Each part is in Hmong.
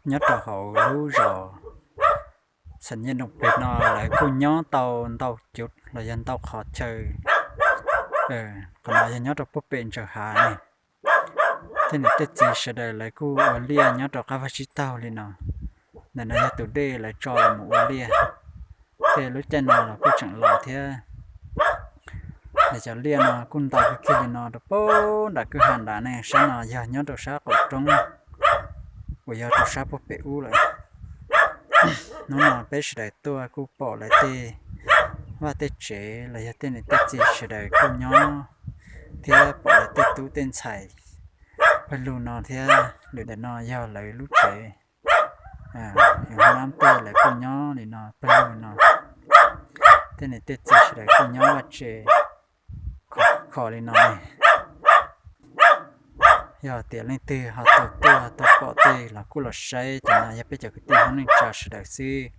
nyob rau hauv lub zos Xam Nyej Noom Pes no lawv kuj nyob tau ntau cuv los yog ntau qhov chaw. Qhov no yog nyob rau puag pem Ntsaws Hav ne. Tej niam tej txiv sawv daws lawv kuj ua liaj nyob rau qab vaj tsib taug li no. Ntawm no yog tus dej lawv tso los mus ua liaj. Tej lub caij no los kuj tseem los thiab. Lawv cov liaj no kuj ntau kawg kiag li no rau puag nram kwj ha nrad ne, sab no yog nyob rau sab qaum roob uas yog rau sab puag pem ub lawm. Hnub no peb sawv daws tuaj kuj pom lawv tej vaj tej tsev los yog tej niam tej txiv sawv daws kuj nyob thiab pom lawv tej tub tej ntxhais pawg lug no thiab. Lwm ntawm no yog lawv lub tsev, yog hoob nab tej lawv kuj nyob li no pawg lug no. Tej niam tej txiv sawv daws kuj nyob vaj tsev khov kho li no. Yog tias leej twg ho tau tuaj tau pom tej los kuj los saib, cov no yog peb cov kwv tij Hmoob neej tsa sawv daws xwb.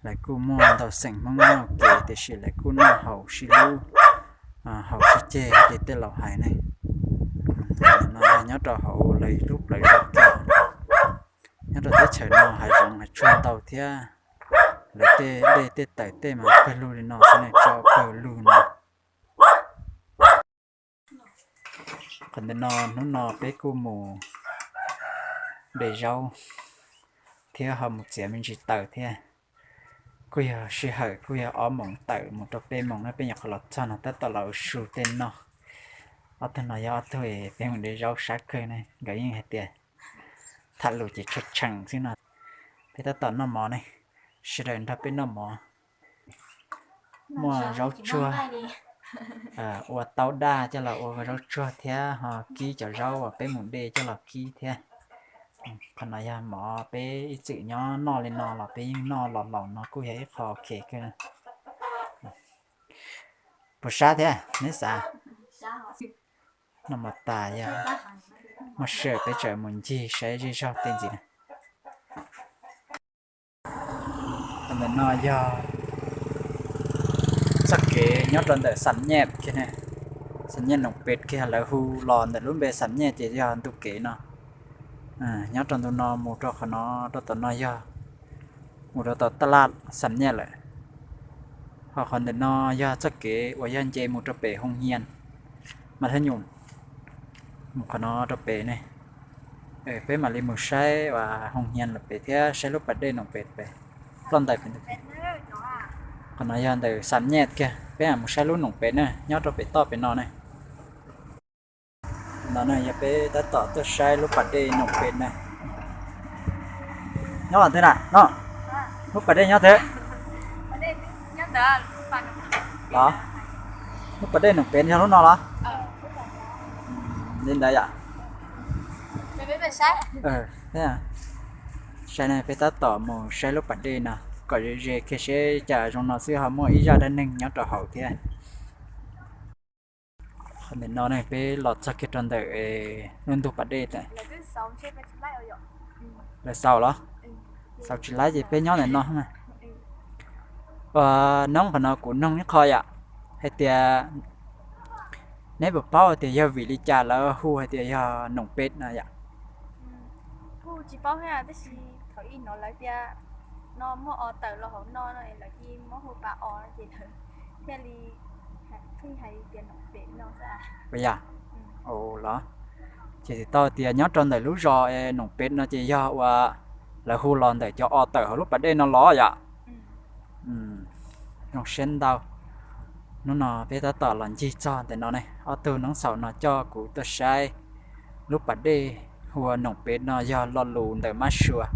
Lawv kuj muaj ntau xeem Hmoob noj kev tiam sis lawv kuj noj haus sib hlub, haus sib ceg li tej laus hais ne. No yog nyob rau hauv lawv lub plawv zos kiag. Nyob rau teb chaws no hav zoov hav tsuag ntau thiab. Lawv tej dej tej taws tej mas pawg lug li no xwb ne, tso pawg lug no. Qhov ntawm no hnub no peb kuj mus de zaub thiab ho mus txiav me ntsis taws thiab. Kuj yog sij hawm kuj yog ob moos tawm mus rau peb moos na, peb nyuam qhuav los txog no tab tom los ua su tej noj. Ob tug no yog ob tug peb mus de zaub sab kawg ne, nkawd yeej hais tias tham lus ces tshee tshee xwb no. Peb tab tom noj mov ne, sawv daws nrog peb noj mov. Muaj zaub tsuag, ua taub daj coj los ua zaub tsuag thiab ho kib cov zaub uas peb mus de coj los kib thiab. Qhov no yog mov peb ib txwm nyob noj li no los peb yeej noj los laus no kuj yog ib qho ok kawg. Puas sab thiab neb xav? Noj mov tas yog muaj sij hawm peb tseem mus ncig saib zej zog tej ntxiv. Ntawm no yog txoj kev nyob rau ntawm Xam Nyej kiag, Xam Nyej Noom Pes kiag, lawv hu los ntawm lub npe Xam Nyej ces yog ntu kev no. Nyob rau ntu no mus rau qhov no, rau tom no yog mus rau tom taj laj Xam Nyej lawm. Ho qhov ntawm no yog txoj kev uas yog nce mus rau pem Hoo Hias Mas Thab Nyum. Mus qhov no rau pem ne, peb mam li mus saib uas Hoo Hias lawm pem thiab saib lub pas dej Noom Pes pem, ploj ntawd pem. Qhov no yog ntawm Xam Nyej kiag, peb mam mus saib lub Noom Pes na, nyob rau pem toj pem no ne. No ne yog peb tab tom tuaj saib lub pas dej Noom Pes na. Nyob twg na no? Lub pas dej nyob twg? Los, lub pas dej Noom Pes yog lub no los? Li ntawd yom. Saib ne, peb tab tom mus saib lub pas dej no kom ze ze kiag seb cas zoo no xwb ho muaj ib zaj dab neeg nyob rau hauv thiab. Qhov ntawm no ne peb los txog kiag rau ntawm lub ntug pas dej. Lawv xaus los? Xaus tsis laib ces peb nyob ntawm no. Noob, qhov no kuv noog ib qho yom, hais tias neb puas paub tias yog vim li cas lawv hu hais tias yog Noom Pes no yom? Ua yam, los, ces tau tias nyob rau ntawm lub zos Noom Pes no ces yog uas lawv hu los ntawm cov os tawm hauv lub pas dej no los yom. Zoo siab ntau. Hnub no peb tab tom los ncig txog ntawm no ne, ob tug noob xaus no coj kuv tuaj saib lub pas dej hu ua Noom Pes no yog lo lus ntawm mab sua,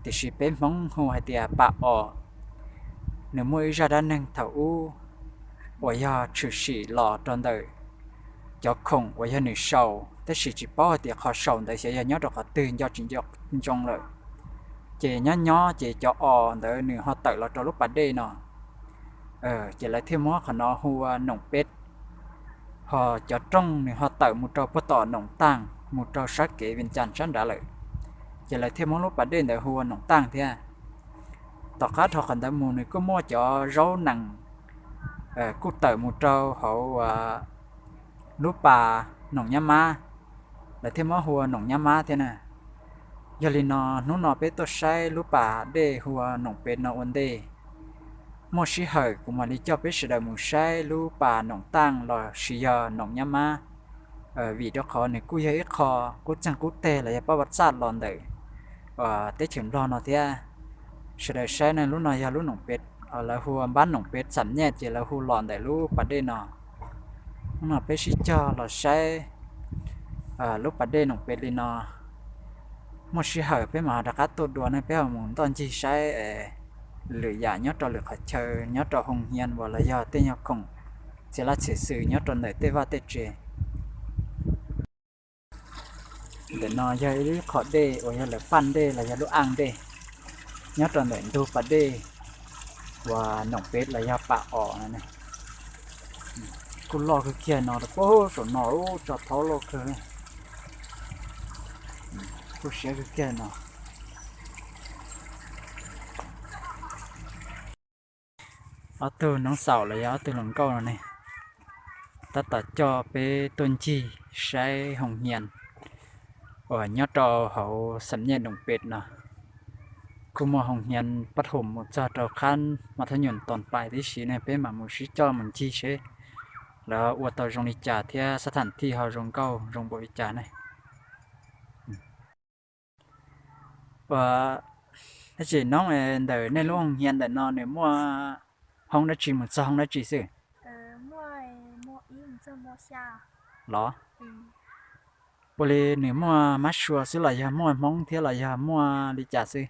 tiam sis peb Hmoob hu hais tias pas os. Nws muaj ib zaj dab neeg thaum ub uas yog tshwm sim los rau ntawm cov khoom uas yog nws sau, tab sis tsis paub hais tias qhov sau ntawd xyov yog nyob rau qhov twg, nco tsis nco ntsoov lawm. Ces nyob nyob ces cov os ntawd nws ho tawm los rau lub pas dej no, ces lawv thiaj muab qhov no hu ua Noom Pes. Ho cov rooj nws ho tawm mus rau puag tom Noom Taaj, mus rau sab kev Vias Cas sab nrad lawm, ces lawv thiaj muab lub pas dej ntawd hu ua Noom Taaj thiab. Tom qab dhau qhov ntawd mus nws kuj muaj cov zaub nees kuj tawm mus rau hauv lub pas Noom Nyab Mab, lawv thiaj muab hu ua Noom Nyab Mab thiab na. Yog li no, hnub no peb tuaj saib lub pas dej hu ua Noom Pem no ua ntej. Muaj sij hawm kuv mam li coj peb sawv daws mus saib lub pas Noom Taaj los sis yog Noom Nyab Mab, vim rau qhov nws kuj yog ib qho qub txeeg qub teg los yog pab vaj txaj los ntawm teb chaws Nplog no thiab. Sawv daws saib ne, lub no yog lub Noom Pem, lawv hu ua npab Noom Pem xam nyej ces lawv hu los ntawm lub pas dej no. Hnub no peb sib cog los saib lub pas dej Noom Pem li no. Muaj sij hawm peb mam ho rov qab tuaj dua ne, peb ho mus ntoj ncig saib lwm yam nyob rau lwm qhov chaw, nyob rau hoo hias uas los yog tej nyuag khoom txhia laj txhia xwm nyob rau ntawm tej vaj tej tsev. Ntawm no yog ib lub qhov dej uas yog lawv paj dej los yog lub aj dej nyob rau ntawm ntug pas dej uas Noom Pem los yog Pas Os no. Kuj loj kawg kiag no rau pem saum no, ub, tso thaub loj kawg, kuj siab kawg kiag no. Ob tug noov xaum los yog ob tug hluas nkauj no ne, tab tom coj peb tuaj ncig saib hoo hias uas nyob rau hauv xam nyej Noom Pem no. Kuj muaj hoo hias pab hum mus txog rau qhab Mas Thab Nyuam Toos Pais tib si ne, peb mam mus sib coj mus ncig seb lawv ua tau zoo li cas thiab xab tham thij ho zoo nkauj zoo npaum li cas ne. Ua, tab sis noob, ntawm nej lub hoo hias ntawm no nws muaj hoob dab tsi mus txog hoob dab tsi xwb los? Ua li nws muaj mab sua xwb los yog muaj Hmoob thiab los yog muaj li cas xwb?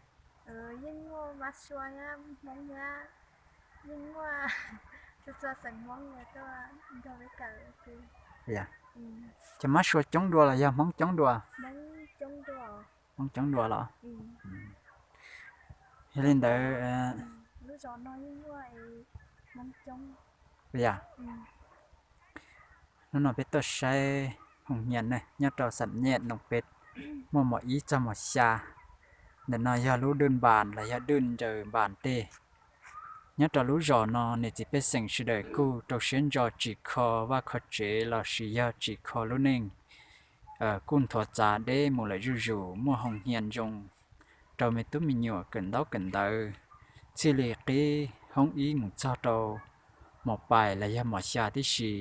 Ces mab sua coob dua los yog Hmoob coob dua? Hmoob coob dua los? Yog li ntawd, yog, hnub no peb tuaj saib hoo hias ne, nyob rau xam nyej Noom Pem, muaj mos ib txog mos xya. Ntawm no yog lub dwj npas los yog dwj nraws npas tej. Nyob rau lub zos no niam txiv pej xeem sawv daws kuj rau siab ntso tsim kho vaj kho tsev los sis yog tsim kho lub neej, kuj nthuav txav deb mus lawm zuj zus, muaj hoo hias zoo rau me tub me nyuam kawm ntaub kawm ntawv, txij li qib hoob ib mus txog rau mos pais los yog mos xya tib si.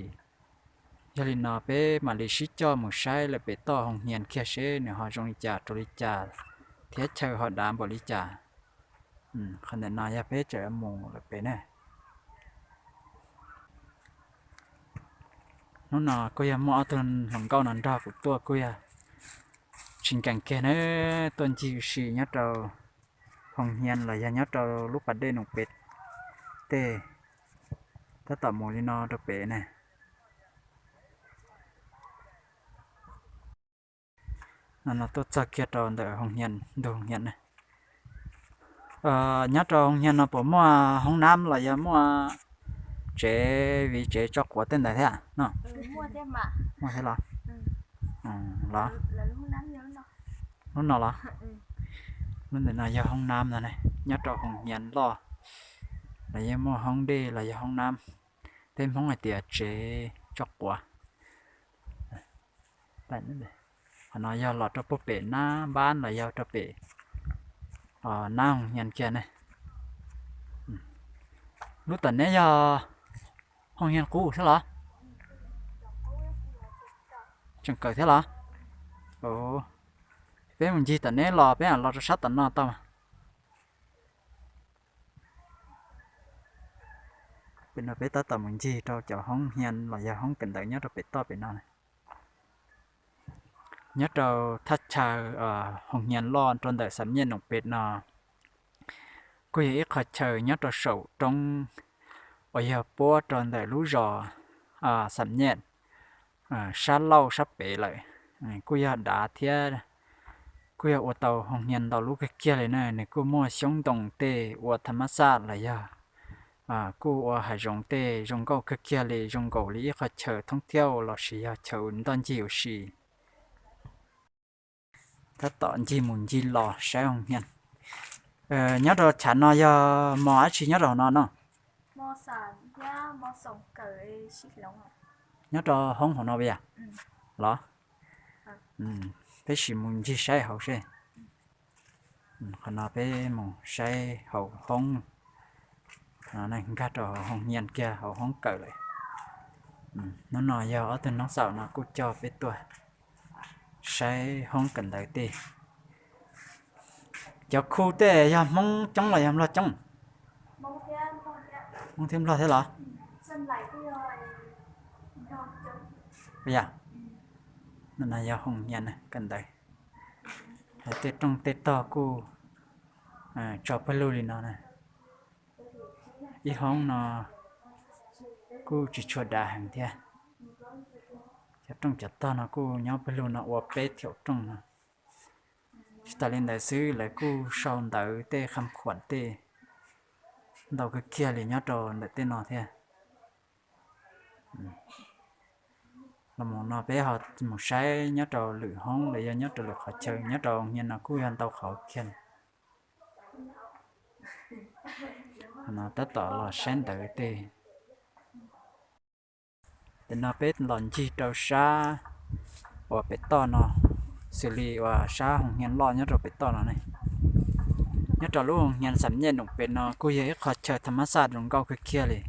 Yog li no peb mam li sib coj mus saib lawm pem toj hoo hias kiag seb nws ho zoo li cas rau li cas thiab chaw ho dav npaum li cas. Qhov ntawm no yog peb tseem mus lawm pem ne. Hnub no kuj yog muaj ob tug hluas nkauj no nrog kuv tuaj kuj yog tsis nkees kiag na, tuaj ncig ua si nyob rau hoo hias los yog nyob rau lub pas dej Noom Pem tej, tab tom mus li no rau pem ne. No no tuaj txog kiag rau ntawm hoo hias, ntug hoo hias ne. Nyob rau hoo hias no puas muaj hoob nab los yog muaj tsev viv tsev tso quav tej ntawd thiab no? Muaj thiab los? Los, lub no los? Lub ntawm no yog hoob nab no ne, nyob rau hoo hias loj los yeej muaj hoob dej los yog hoob nab, peb Hmoob hais tias tsev tso quav. Qhov no yog los rau puag pem nab npab los yog rau pem nab hoo hias kiag ne. Lub tom neb yog hoo hias qub thiab los? Tseem kawm thiab los? Peb mus ncig tom neb los peb mam los rau sab tom no tau. Pem no peb tab tom mus ncig rau cov hoob hias los yog hoob kawm ntawv nyob rau pem toj pem no. Nyob rau thaj chaw hoo hias loj rau ntawm xam nyej Noom Pem no, kuj yog ib qho chaw nyob rau saum roob uas yog puab rau ntawm lub zos xam nyej sab lauj sab pem lawm. Kuj yog dav thiab kuj yog ua tau hoo hias ntau lub kawg kiag li na. Nws kuj muaj xyoob ntoo tej ua tham mab xaj los yog kuj ua hav zoov tej zoo nkauj kawg kiag li, zoo nkaus li ib qho chaw thoob thiauj los sis yog chaw ntoj ncig ua si. Tab tom ncig mus ncig los saib hoo hias. Nyob rau chav no yog mos dab tsi nyob rau hauv no no? Nyob rau hoob hauv no los? Peb sim mus ncig saib hauv seb. Qhov no peb mus saib hauv hoob, nkag rau hauv hoo hnyian kiag hauv hoob kawm lawm. Hnub no yog ob tug noob xaum no kuj coj peb tuaj saib hoob kawm ntawv tej. Cov khu tej yog Hmoob coob los yog Nplog coob? Hmoob thiab Nplog thiab los? Yog, no yog hoo hnyian kawm ntawv. Tej rooj tej tog kuj tso pawg lug li no na. Ib hoob no kuj tsis tshua dav heev thiab. Cov rooj cov tog no kuj nyob pawg lug no ua peb thaum rooj no. Tsis tas li ntawd xwb, lawv kuj sau ntawv tej kham khuam tej ntau kawg kiag li nyob rau ntawm tej no thiab. Los mus no peb ho mus saib nyob rau lwm hoob los yog nyob rau lwm qhov chaw, nyob rau hoo hnyian no kuj yog ntau qhov kiag. No tab tom los saib ntawv tej. Tam no peb los ncig rau sab uas pem toj no, xws li uas sab hoo hnyian loj nyob rau pem toj no ne. Nyob rau lub hoo hnyian xam nyej num pem no kuj yog ib qho chaw tham mab xaj zoo nkauj kawg kiag li.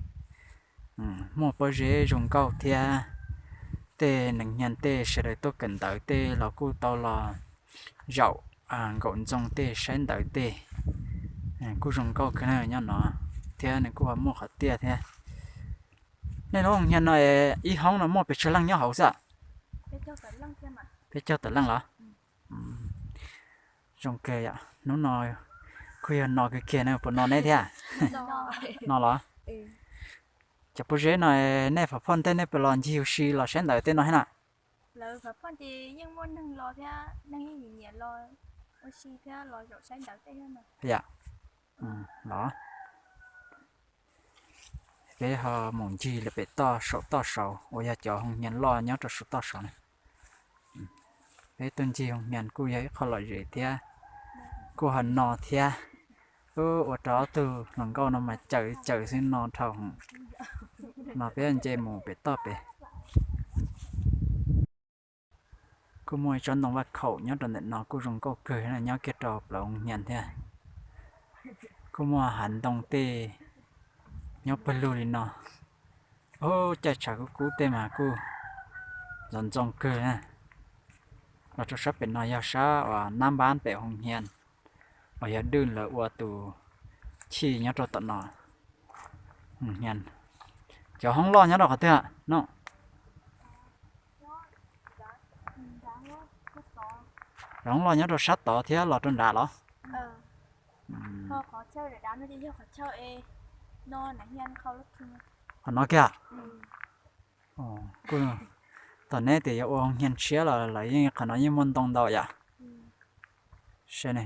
Muaj pob zeb zoo nkauj thiab tej neeg hnyian tej sawv daws tuaj kawm ntawv tej los kuj tau los zaum nkaum ntxoo tej saib ntawv tej. Kuj zoo nkauj kawg na nyob no, thiab nws kuj ho muaj qhov tiaj thiab. Nej lub hoo hnyian no ib hoob no muaj pes tsawg leej nyob hauv xwb? Peb caug tawm leej los? Zoo kawg yom, hnub no kuj yog no kawg kiag na, puas no neb thiab? No los? Cov pob zeb no nej pham phoj ntej nej puas los ncig ua si los saib ntawv tej no thiab na? Yom, los peb ho mus ncig lawm pem toj saum toj saud uas yog cov hoo hnyian loj nyob rau saum toj saud na. Peb tuaj ncig hoo hnyian kuj yog ib qho lom zem thiab, kuj ho no thiab. Ua rau ob tug hluas nkauj no mas caws caws xwb no dhau. No peb nce mus pem toj pem. Kuj muaj ib tsob ntoo vaj khaum nyob rau ntawm no kuj zoo nkauj kawg, nyob kiag rau plawv hoo hnyian thiab. Kuj muaj hav ntoo tej nyob pawg lug li no. Caij tshav kub kub tej mas kuj ntxoov ntxoo kawg na. Los rau sab pem no yog sab uas nab npab pem hoo hnyian uas yog dwj lawv ua tus chij nyob rau tom no. Cov hoob loj nyob rau qhov twg no? Cov hoob loj nyob rau sab tod thiab los rau nrad los? Qhov no kiag. Tom neb tias yuav ua hoo hnyian tshiab los lawv yeej qhov no yeej muaj ntoo ntau yom. Saib ne,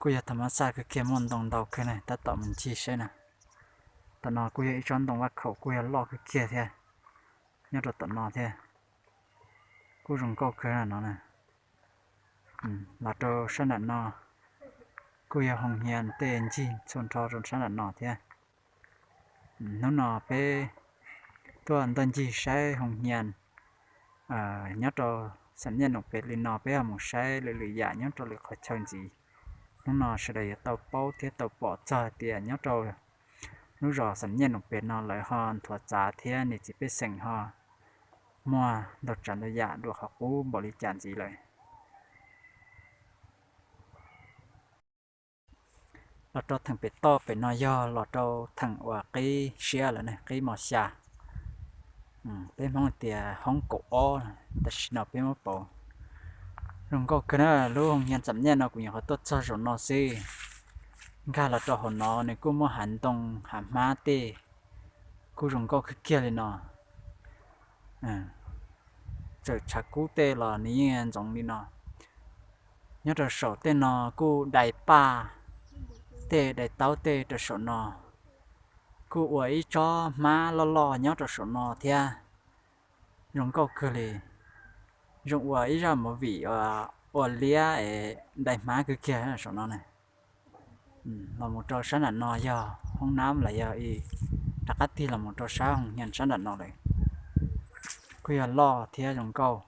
kuj yog tham mab xaj kawg kiag, muaj ntoo ntau kawg na, tab tom mus ncig saib na. Tom no kuj yog ib tsob ntoo vaj khaum kuj yog loj kawg kiag thiab, nyob rau tom no thiab. Kuj zoo nkauj kawg no na. Los rau sab nram no kuj yog hoo hnyian tej ncig txhua nrho rau sab nram no thiab. Hnub no peb tuaj ntoj ncig saib hoo hnyian nyob rau xam nyej num pem li no, peb ho mus saib lwm lwm yam nyob rau lwm qhov chaw ntxiv. Hnub no sawv daws yuav tau paub thiab tau pom txog hais tias nyob rau lub zos xam nyej num pem no lawv ho nthuav txav thiab niam txiv pej xeem ho muaj ntau tsav ntau yam dua qhov qub npaum li cas ntxiv lawm. Los rau theem pem toj pem no yog los rau theem uas qib siab lawm ne, qib mos xya. Peb Hmoob tias hoob kaum ob, tam sim no peb muab pauv. Zoo nkauj kawg na, lub hoo hnyian xam nyej no kuv nyuam qhuav tuaj txog zaum no xwb. Nkag los rau hauv no nws kuj muaj hav ntoo hav hmab tej, kuj zoo nkauj kawg kiag li no. Txawm tshav kub tej los nws yeej ntxoov li no. Nyob rau saum tej no kuj dai paj tej dai taub tej rau saum no, kuj ua ib tsob hmab loj loj nyob rau saum no thiab. Zoo nkauj kawg li, zoo ua ib zaj movie ua liab es dai hmab kawg kiag saum no na. Los mus rau sab nram no yog hoob nab los yog rov qab tig los mus rau sab hoo hnyian sab nram no lawm. Kuj yog loj thiab zoo nkauj,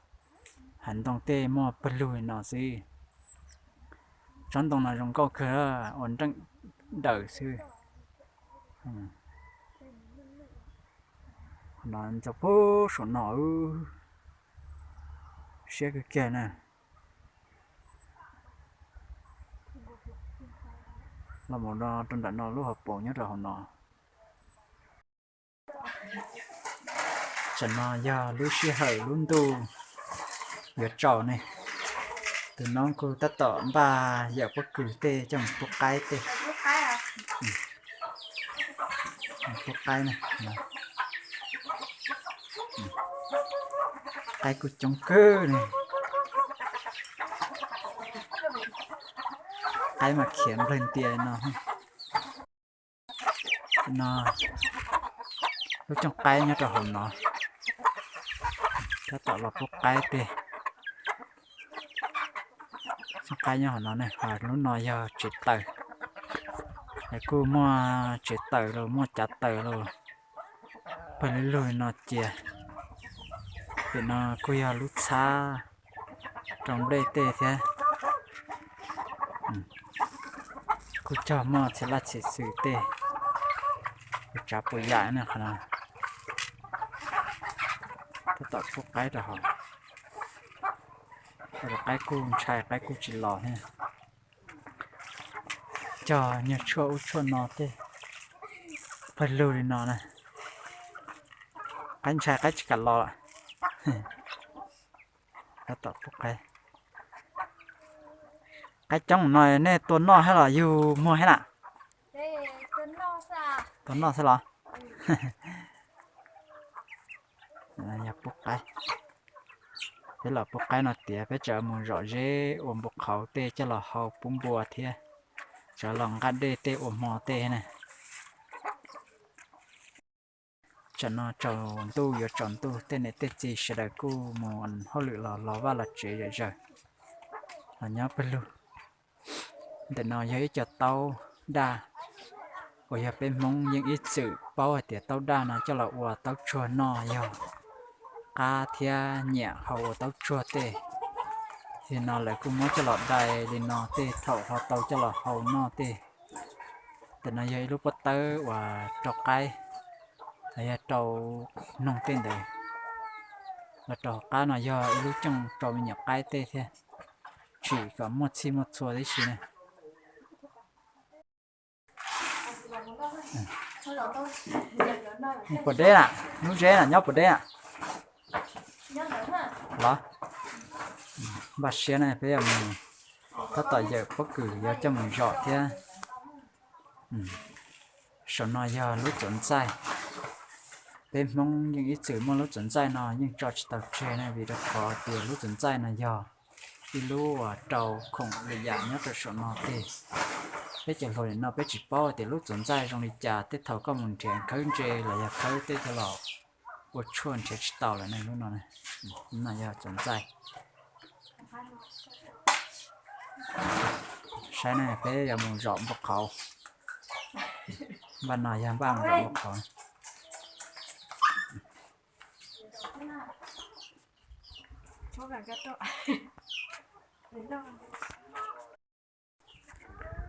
hav ntoo tej muaj pawg lug li no xwb. Tsob ntoo no zoo nkauj kawg, ua nreej daws xwb. Qhov no ntxog puag saum no, siab kawg kiag na. Los mus rau nram no lub hauv paus nyob rau hauv no. Tam no yog lub sij hawm lub ntuj yuav tsaus ne, tus noob kuj tab tom npaj yawm pob kws tej coj mus pub qaib tej. Pub qaib, qaib kuj coob kawg ne. Qaib mas khiav nplawg ntia no. No, lub cooj qaib nyob rau hauv no, tab tom los pub qaib tej. Cooj qaib nyob hauv no ne, lub no yog tsev taws. Lawv kuj muaj tsev taws los muaj cav taws los pawg lug lug no cia. Pem no kuj yog lub txhab rau nplej tej thiab. Kuj cog muaj txhia laj txhia xwm tej, puas tsav puas yam ne qhov no. Tab tom pub qaib rau hauv, qaib kuj ntshai, qaib kuj tsis los thiab. Cog nyuag tshuaj ub tshuaj no tej, pawg lug li no na. Qaib ntshai qaib tsis kam los lawm. Tab tom pub qaib. Qaib coob no nej tua noj thiab los yug muag thiab na? Tua noj xwb los? Yog pub qaib. Peb los pub qaib no tiav peb tseem mus zom zeb ua npua qhauv tej coj los hau pub npua thiab, tseem los nqa dej tej ua hmo tej na. Tsam no tsaus ntuj yuav tsaus ntuj, tej niam tej txiv sawv daws kuj mus hauj lwm los los vaj los tsev zom zaws, los nyob pawg lug. Ntawm no yog ib co taub daj uas yog peb Hmoob yeej ib txwm paub hais tias taub daj no coj los ua taub tsuag noj yog qab thiab nyiam hau ua taub tsuag tej. Li no lawv kuj muab coj los dai li no tej thaum ho tau coj los hau noj tej. Ntawm no yog ib lub pob tawb uas rau qaib, los yog rau noog tej ntawd. Los rau hauv qab no yog ib lub cooj rau me nyuam qaib tej thiab, tsim kom muaj txhij muaj txhua tib si na. Puas deb na, lub zeb na nyob puas deb na? Los, npaj siab ne peb yuav mus tab tom yawm pob kws yuav coj mus zom thiab. Saum no yog lub txuas ntxaij. Peb Hmoob yeej ib txwm muaj lub txuas ntxaij no yeej tso tsis tau tseg ne, vim rau qhov tias lub txuas ntxaij no yog ib lub uas rau khoom lwm yam nyob rau saum no tej. Peb cov hluas nim no peb tsis paub tias lub txuas ntxaij zoo li cas, tej thaum koj mus nrhiav khawb ntses los yog khawb tej coj los ua tshuaj nrhiav tsis tau lawm ne. Lub no, lub no yog txuas ntxaij. Saib ne, peb yuav mus zom npua qhauv. Npaj no yog npaj mus zom npua qhauv.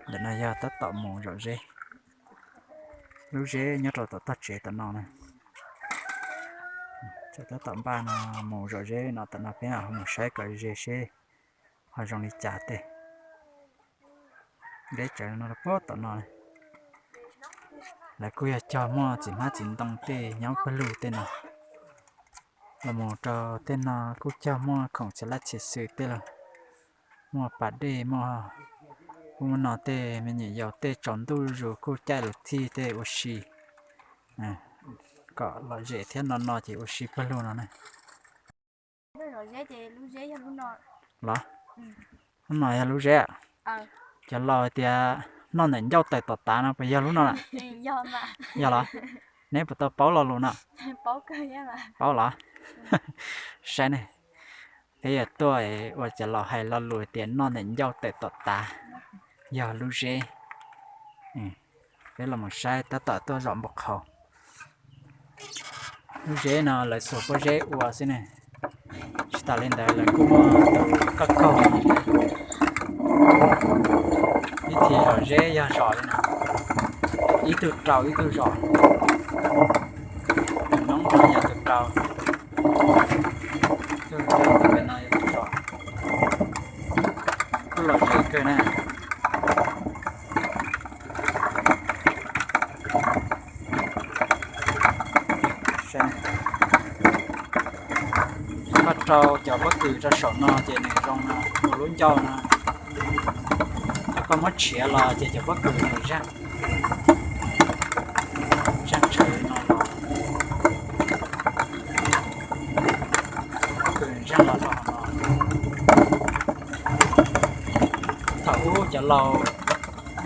Ntawm no yog tab tom mus zom zeb. Lub zeb nyob rau tom tog tsev tom no na. Tab tom npaj no mus zom zeb no, tom no peb ho mus saib kom ze seb ho zoo li cas tej. Deb tsawv no rau puag tom no. Lawv kuj yog cog muaj txiv hmab txiv ntoo tej nyob pawg lug tej no. Los mus rau tej no kuj cog muaj khoom txhia laj txhia xwm tej los, muaj pas dej, muaj ub muaj no tej, me nyuam yaus tej tsaus ntuj zus kuj caij lus txhij tej ua si. Kom lom zem thiab no no ces ua si pawg lug no na. Los, lub no yog lub zeb. Cov laus hais tias noj ntawm ncauj tawm tom tav no puas yog lub no na? Yog los? Neb puas tau paub lo lus no? Paub los? Saib ne, peb yuav tuaj ua cov laus hais lo lus tias noj ntawm ncauj tawm tom tav, yog lub zeb. Peb los mus saib tab tom tuaj zom npua qhauv. Lub zeb no lawv xuas pob zeb ua xwb ne, tsis tas li ntawd lawv kuj muaj koj kaug. Thim zom zeb yog zom li no, ib tug rau ib tug zom. Tus noob no yog tus rau, tus noob tus pem no yog tus zom. Kuj lom zem kawg na. Koj rau cov pob kws rau saum no ces nws zoo no ua lub ncauj no. Yog koj muab tshiav los ces cov pob kws nws zeeg, zeeg tsawv no los, pob kws zeeg los rau hauv no. Thaum ub cov laus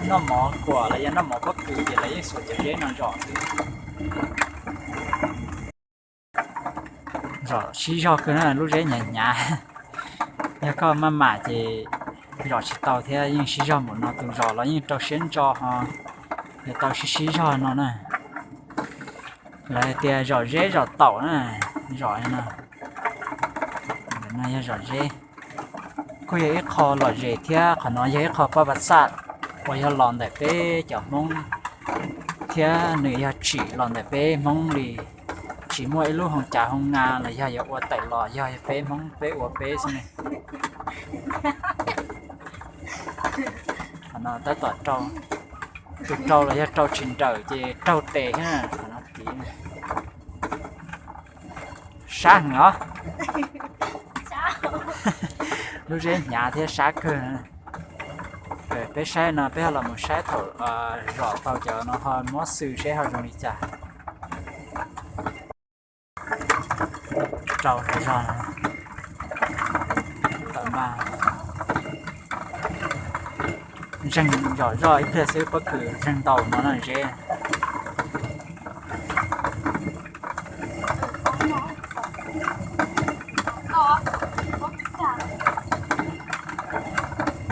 noj mov kuam los yog noj mov pob kws ces lawv yeej xuas cov zeb no zom xwb. Zom sib zog kawg na, lub zeb hnyav hnyav. Yog koj maj mam ces zom tsis tau thiab, yeej sib zog npaum no, tus zom los yeej rau siab ntso ho yuav tau sib sib zog no na. Lawv hais tias zom zeb zom taum na, zom li no. Ntawm no yog zom zeb, kuj yog ib qho lom zem thiab qhov no yog ib qho paj pas xaj uas yog los ntawm peb cov Hmoob thiab nws yog tsim los ntawm peb Hmoob li. Tsis muaj ib lub hoo cav hoo nga los yog yuav ua tawm los, yog peb Hmoob peb ua peb xwb ne. Qhov no tab tom rau, tus rau los yog rau tsis nrawm ces raug tes thiab. Qhov no tiv sab heev os. Lub zeb hnyav thiab sab kawg. Peb saib no peb ho los mus saib thaum zom tau cov no ho muab xwb seb ho zoo li cas. Rau zog, tawm npaj. Zeeg zom zoj ib pliag xwb pob kws zeeg ntau no na zeb.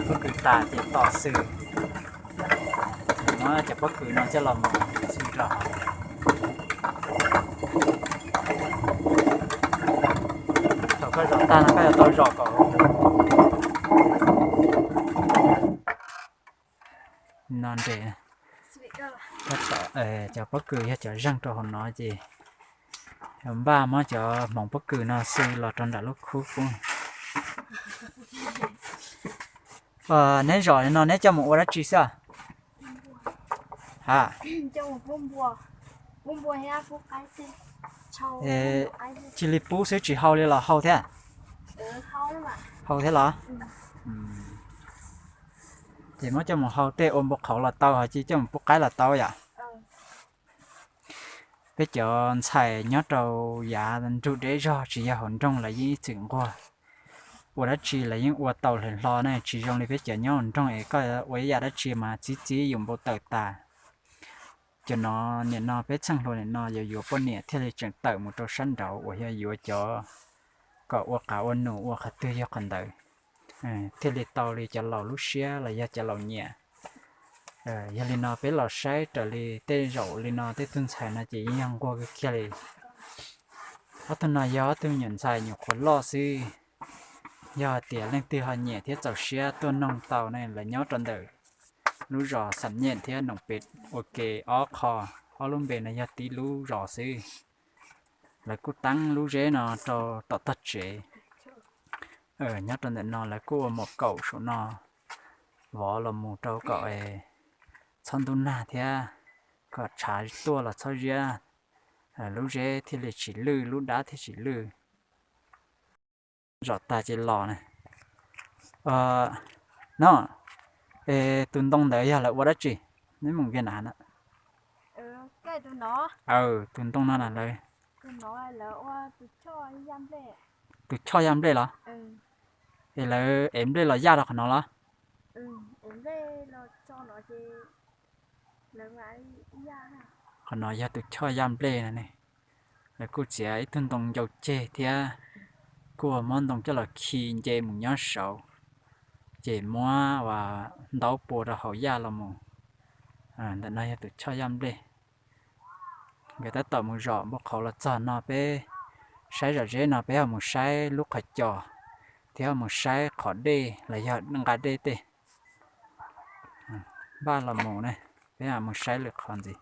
Pob kws tas ces tos xwb. Muab cov pob kws no coj los mus xwb rau hauv. Thaum koj zom tag no koj yuav tau zom kom no nres. Tab tom cov pob kws yog cov zeeg rau hauv no ces npaj muab cov hmoov pob kws no xwb los rau nram lub khub pub. Neb zom li no neb coj mus ua dab tsi xwb? Ha, cia li pub xwb tsis hau li los hau thiab? Hau thiab los? Ces muab coj mus hau tej ua npau qhauv los tau, ho cia coj mus pub qaib los tau yom? Peb cov ntxhais nyob rau yav nrug deb zog tsis yog hauv nroog lawv yeej ib txwm nquag, ua dab tsi lawv yeej ua tau hlo hlo ne, tsis zoo li peb cov nyob hauv nroog es koj ua ib yam dab tsi mas txib txib yus npau taws tas. Cov no, nim no peb txheej hluas nim no yuav yuav poj niam thiaj li tseem tawm mus rau sab nraud uas yog yuav cov kom ua qav ua num ua qhov twg yog qhov ntawd, thiaj li tau li cov laus lub siab los yog cov laus nyiam. Yog li no peb los saib raws li tej zaum li no tej tug ntxhais no ces yeej yog nquag kawg kiag li. Ob tug no yog ob tug nyuam ntxhais nyuam qhuav loj xwb. Yog tias leej twg ho nyiam thiab txaus siab tuaj noog tau ne, lawv nyob rau ntawm lub zos Xam Nyem thiab Noom Pem ua ke ob qho, ob lub npe no yog tib lub zos xwb. Lawv kuj teeb lub zeb no rau tom tog tsev. Nyob rau ntawm no lawv kuj ua mom kaum saum no, vov los mus rau kom txhob ntub nag thiab kom tshav tuaj los txhob ziab, lub zeb thiaj li tsis lwj, lub dab thiaj tsis lwj. Zom tas ces los na. No, es tus ntoo ntawd yog lawv ua dab tsi? Neb mus nkiag na. Tus ntoo no na lawv, tus choj yaj nplej los? Es lawv ev nplej los yaj rau qhov no los? Qhov no yog tus choj yaj nplej no ne. Lawv kuj txiav ib tug ntoo ncau ceg thiab kuj muab ntoo coj los khi nce mus nyob saud, ces muab ua ntaub pua rau hauv yaj los mus. Ntawm no yog tus choj yaj nplej. Nkawd tab tom mus zom npau qhauv los txog no peb saib zom zeb no peb ho mus saib lub qhov cos thiab ho mus saib qhov dej los yog nqa dej tej. Npaj los mus ne, peb mus saib lwm qhov ntxiv.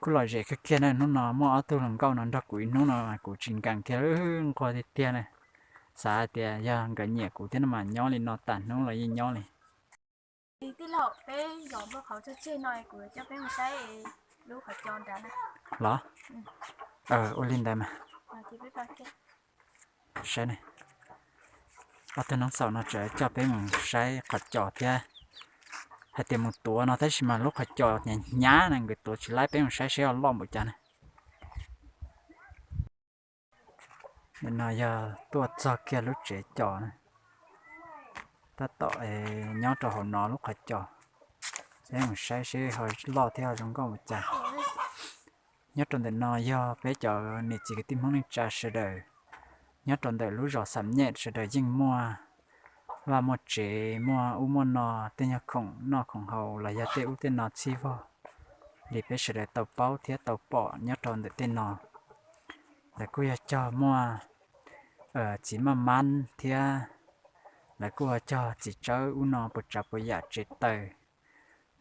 Kuj lom zem kawg kiag na, hnub no muaj ob tug hluas nkauj no nrog kuv ib hnub no kuv tsis nkees kiag, nquag tiag tiag na. Xav hais tias yog nkawd nyiam kuv thiab no mas nyob li no tas hnub los yeej nyob li. Los? Ua li ntawd mas. Saib, ob tug noob xaum no tseem coj peb mus saib qhov cos thiab, hais tias mus tuav no tab sis mas lub qhov cos hnyav hnyav na, nkawd tuav tsis laib, peb mus saib seb ho loj npaum cas na. Nim no yog tuaj txog kiag lub tsev cos na, tab tom nyob rau hauv no lub qhov cos, peb mus saib seb ho loj thiab ho zoo nkauj npaum cas. Nyob rau ntawm no yog peb cov niam txiv kwv tij Hmoob neej tsa sawv daws, nyob rau ntawm lub zos Xam Nyem sawv daws yeej muaj vaj muaj tsev, muaj ub muaj no, tej nyuag khoom noj khoom haus los yog tej ub tej no txhij vog li peb sawv daws tau paub thiab tau pom nyob rau ntawm tej no. Lawv kuj yog cog muaj txiv maj mab thiab, lawv kuj cog txiv tsawb ub no puas tsav puas yam tsev taws,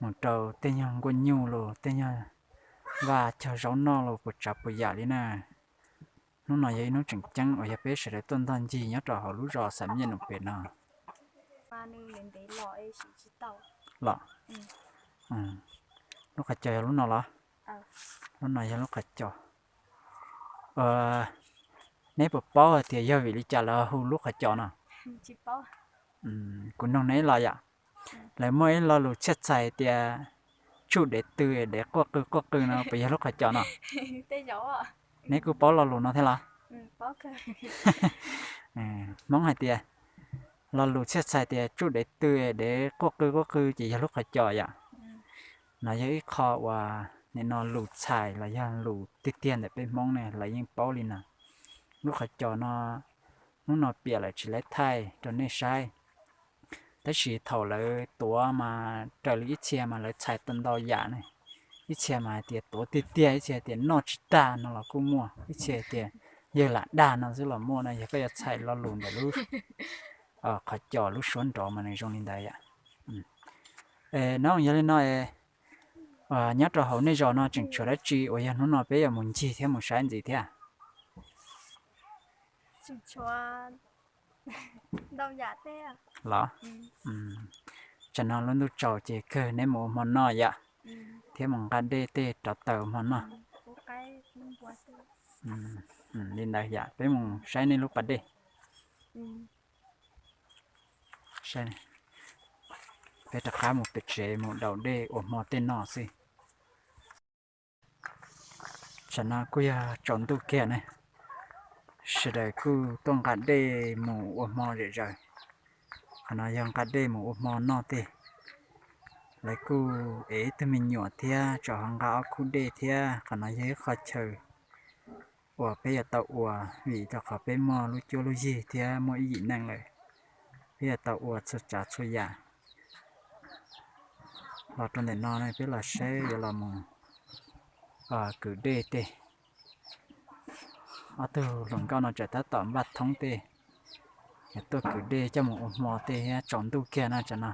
mus rau tej nyuag nkuaj nyuj los tej nyuag vaj cog zaub noj los puas tsav puas yam li na. Hnub no yog ib hnub tseem ceeb uas yog peb sawv daws tuaj ntog ncig nyob rau hauv lub zos Xam Nyem Num Pem no. Los, lub qhov cos yog lub no los? Lub no yog lub qhov cos. Neb puas paub hais tias yog vim li cas lawv hu lub qhov cos no? Kuv nug neb los yom. Lawv muaj ib lo lus txhiaj txhais tias tsuj dev tw dev quaj qw quaj qw no puas yog lub qhov cos no? Neb kuj paub lo lus no thiab los? Hmoob hais tias lo lus txhiaj txhais tias tsuj dev tw dev quaj qw quaj qw ces yog lub qhov cos yom. No yog ib qho uas nim no lus txhais los yog lus tiag tiag ntawm peb Hmoob ne lawv yeej paub li no. Lub qhov cos no hnub no piam lawm tsis laiv thaij rau nej saib. Tab sis thaum lawv tuav mas raws li ib txhia mas lawv txhais tau ntau yam ne. Ib txhia mas hais tias tuav tiag tiag, ib txhia hais tias noj tsis tag no los kuj muaj, ib txhia hais tias yawg lam dag no xwb los muaj no. Yog koj yuav txhais lo lus ntawm lub qhov cos lub suab nrov mas nws zoo li ntawd yom. Nov yog li no, nyob rau hauv nej zos no tseem tshuav dab tsi uas yog hnub no peb yuav mus ncig thiab mus saib ntxiv thiab? Los, tsam no lub ntuj tsaus ces kawg neb mus ua hmo noj yom, thiab mus nqa dej tej rov taws ua hmo noj. Li ntawd yom, peb mus saib nej lub pas dej. Peb rov qab mus pem tsev mus daus dej ua hmo tej noj xwb. Tsam no kuj yog tsaus ntuj kiag ne, sawv daws kuj tuaj nqa dej mus ua hmo zom zaws. Qhov no yog nqa dej mus ua hmo noj tej. Lawv kuj ev ib tug me nyuam thiab tseem ho nqa ob khub dej thiab. Qhov no yog ib qho chaw uas peb yuav tau ua, vim rau qhov peb muaj lub cuab lub yig thiab muaj ib yim neej lawm, peb yuav tau ua txhua tsav txhua yam. Los rau ntawm no peb los saib yuav los mus kwv dej tej. Ob tug hluas nkauj no tseem tab tom npaj thoob tej, yuav tuaj kwv dej coj mus ua hmo tej thiab. Tsaus ntuj kiag no tsam no,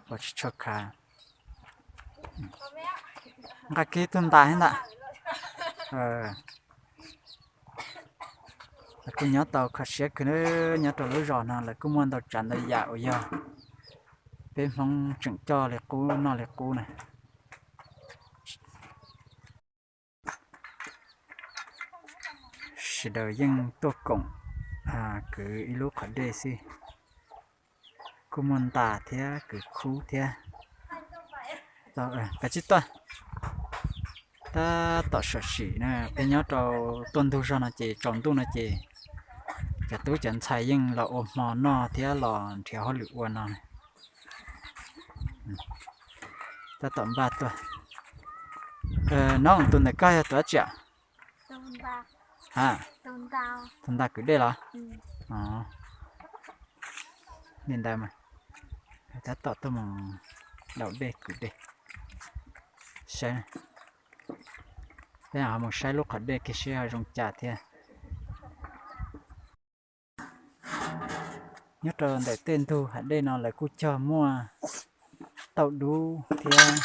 ua tsis tshua khav. Nqa kiag tug ntas thiab ntag. Lawv kuj nyob tau kho siab kawg, nyob rau lub zos no lawv kuj muaj ntau tsav ntau yam uas yog peb Hmoob tseem coj li qub noj li qub na. Sawv daws yeej tuaj koom kwv ib lub qhov dej xwb. Kuj muaj ntas thiab kwv khub thiab. Kav tsij tuaj. Tab tom sam sim na, peb nyob rau tuaj ntug zog no ces tsaus ntuj no ces cov tub cov ntxhais yeej los ua hmo noj thiab los nrhiav hauj lwm ua no. Tab tom npaj tuaj. Nov, tus ntawm koj yog tus dab tsi? Ha, tus ntas kwv dej los? Li ntawd mas tab tom tuaj mus daus dej kwv dej. Saib, peb ho mus saib lub qhov dej kiag seb ho zoo cas thiab. Nyob rau ntawm tej ntug hav dej no lawv kuj cog muaj tauj dub thiab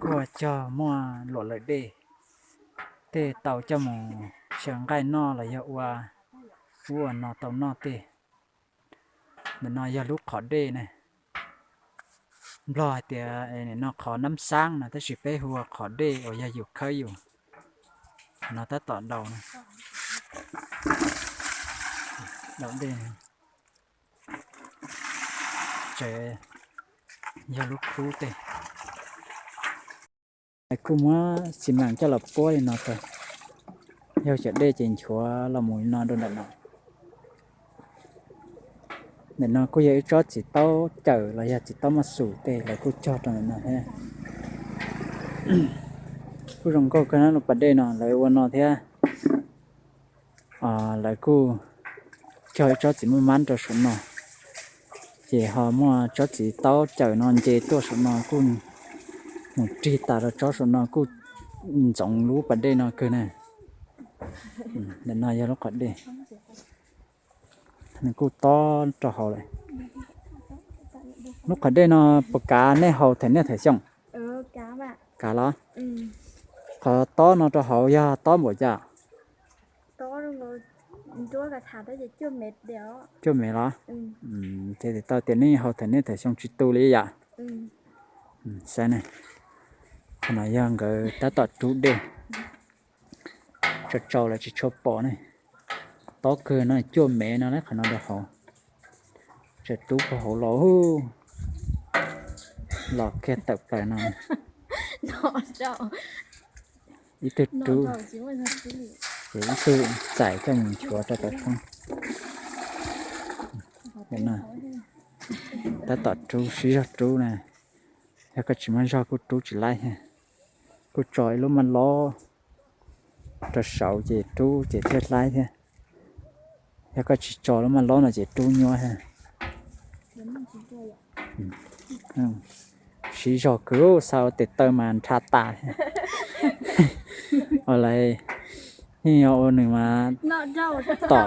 kuj cog muaj luam lawm dej, tej tau coj mus xyaw nqaij noj los yog ua ub ua no tau noj tej. Ntawm no yog lub qhov dej ne. Nplog hais tias nim no qhov nab xaab no tab sis peb hu ua qhov dej uas yog yus khawb yus. No tab tom daus, daus dej. Tsev yog lub khub tej. Kuj muab xi mas coj los puab li no tag. Yog cov dej ces nchuav los mus li no rau ntawm no. Ntawm no kuj yog ib tsob txiv taub cawm los yog txiv taub maj xus tej lawv kuj cog rau ntawm no thiab. Kuj zoo nkauj kawg na lub pas dej no lawv ua no thiab. Lawv kuj cog ib tsob txiv muaj mab rau saum no, ces ho muaj tsob txiv taub cawm no nce tuaj saum no kuj mus rig tas rau tsob saum no kuj ntxoov lub pas dej no kawg na. Ntawm no yog lub qhov dej, nws kuj tob rau hauv lawm. Lub qhov dej no puas kav nej haus thaum niaj thaum xyoo? Kav los? Qhov tob no rau hauv yog tob npaum cas? Cuaj mev los? Ces tau tias nej haus thaum niaj thaum xyoo tsis tu li yam. Saib ne, qhov no yog nkawd tab tom rub dej, tso tsau lawv tsis tshua pom ne. Tob kawg no cuaj mev no lawm qhov no rau hauv. Tseem rub puag hauv los, los kiag tawm plaws no. Ib tug rub, ces ib tug txais coj mus nchuav rau tom roob. Tab tom rub, siv zog rub na. Yog koj tsis muaj zog kuj rub tsis laib thiab. Kuj tso ib lub maj lob rau saud ces rub ces thiaj laib thiab. Yog koj tsis tso lub maj lob no ces rub nyuab thiab. Siv zog kwv, xa ua tes taw mas nrha tas thiab. Ua lawv yeej yog ua nws mas tom.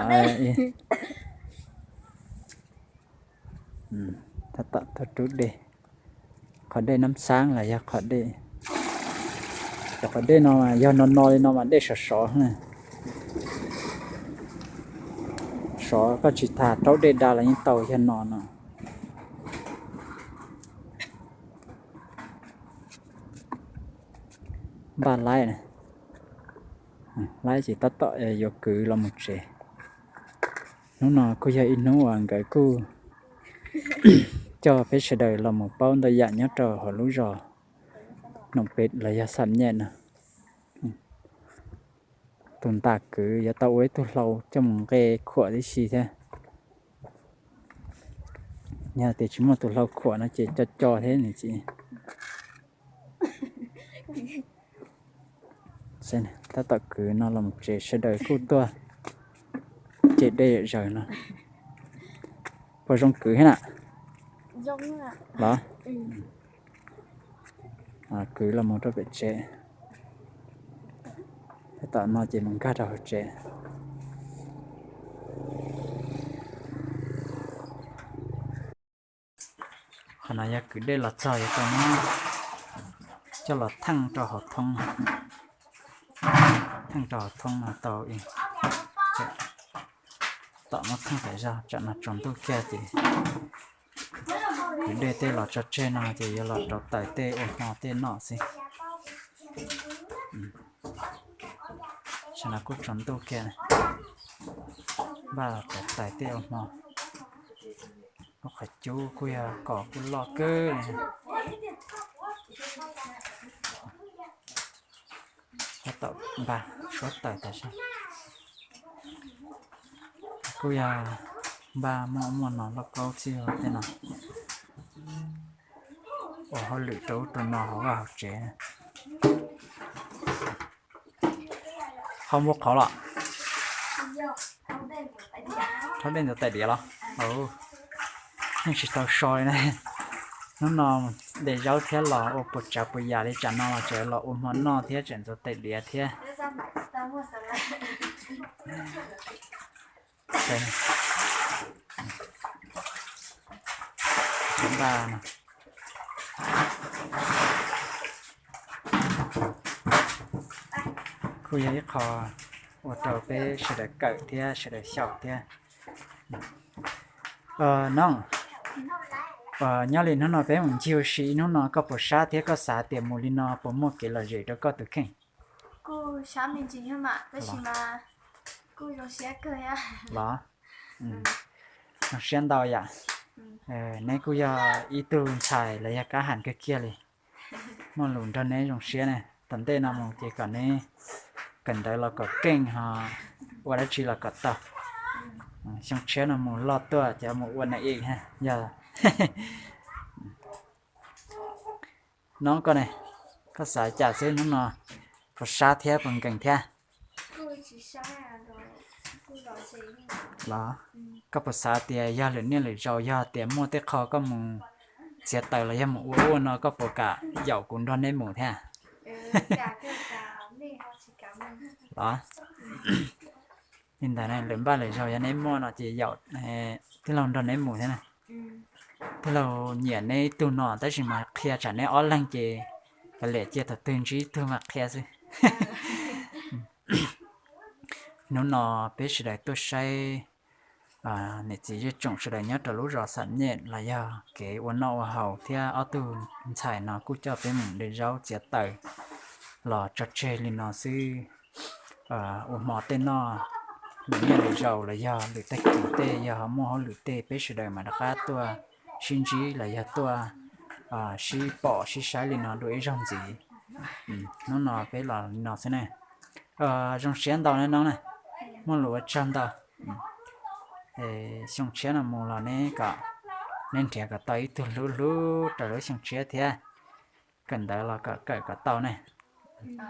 Tab tom tuaj rub dej, qhov dej Nab Xaab los yog qhov dej. Cov qhov dej no mas yog no no li no mas dej sov sov na. Sov koj tsis tas raub dej da los yeej tau yog no no. Npaj laib, laib ces tab tom yuav kwv los mus tsev. Hnub no kuj yog ib hnub uas nkawd kuj coj peb sawv daws los mus paub ntau yam nyob rau hauv lub zos Noom Pem los yog Xam Nyem no. Tus ntas kwv yuav tau ua ib tug hlau coj mus nqe khuam tib si thiab. Yog tias tsis muaj tus hlau khuam no ces co co thiab nws tsis. Tab tom kwv no los tsev, sawv daws kuj tuaj ce dej yam zaws no. Puas zoo kwv thiab na? Los, kwv los mus rau pem tsev. Tab tom no ces mus nkag rau hauv tsev. Qhov no yog kwv dej los txog yuav tau muab coj los theej rau hauv thoob, theej rau hauv thoob no tau. Tom muab theej tas zog tsam no tsaus ntuj kiag ces kwv dej tej los tso tseg no ces yuav los rauv taws tej ua hmo tej noj xwb. Tsam no kuj tsaus ntuj kiag, npaj rauv taws tej ua hmo. Lub qhov cub kuj yog kom kuj loj kawg li. Tab tom npaj suab taws tas zog. Kuj yog npaj muaj muaj no lauj kaub txhij tej no ua hauj lwm rau ub rau no hauv vaj hauv tsev. Qhov muaj qhov los, rhaub dej ntxuav tais diav los? Yeej tsis tau so li na. Hnub no de zaub thiab los ua puas tsav puas yam li, tsam no los tseem los ua hmo noj thiab tseem ntxuav tais diav thiab. Npaj no, Kuj yog ib qho ua rau peb sawv daws kawm thiab sawv daws xyaum thiab. Nyob li hnub no peb mus ncig ua si ib hnub no koj puas sab thiab koj xav tias mus li no puas muaj kev lom zem rau koj tus kheej? Los, zoo siab ntau yam. Neb kuj yog ib tug ntxhais los yog kab ham kawg kiag li. Muaj lus nrog neb zoo siab ne, tom ntej no mus ces kom neb kawm ntawv los kom keej ho ua dab tsi los kom tau. Xyoo tshiab no mus loj tuaj ces mus ua na i yog. Nov koj ne, koj xav cas xwb hnub no, puas sab thiab puas nkees thiab? Los, koj puas xav tias yog lwm niaj lwm zaus yog tias muaj tej qho koj mus txiav taws los yog mus ua ua no koj puas kam yaum kuv nrog neb mus thiab? Los, li ntawd lwm npaj lwm zaus yog neb muaj no ces yaum tij laug nrog neb mus thiab. Tij laug nyiam neb ib tug no tab sis mas qhia tsam neb ob leeg ces kav liam cia thaum twg ntsib ib tug mas qhia xwb. Hnub no peb sawv daws tuaj saib niam txiv zej tsoom sawv daws nyob rau lub zos Xam Nyem los yog kev ua noj ua haus thiab ob tug ntxhais no kuj coj peb mus de zaub txiav taws los tso tseg li no xwb. Ua hmo tej noj lwm niaj lwm zaus los yog lwm tag kis tej yog ho muaj hauj lwm tej peb sawv daws mas rov qab tuaj sib ntsib los yog tuaj sib pom sib saib li no dua ib zaug ntxiv. Hnub no peb los li no xwb ne. Zoo siab ntau nawb noob na, muaj lus ua tsaug ntau. Xyoo tshiab no mus los neb kom neb nrhiav kom tau ib tug hlub hlub rau lub xyoo tshiab thiab, kawm ntawv los kom kawm kom tau ne.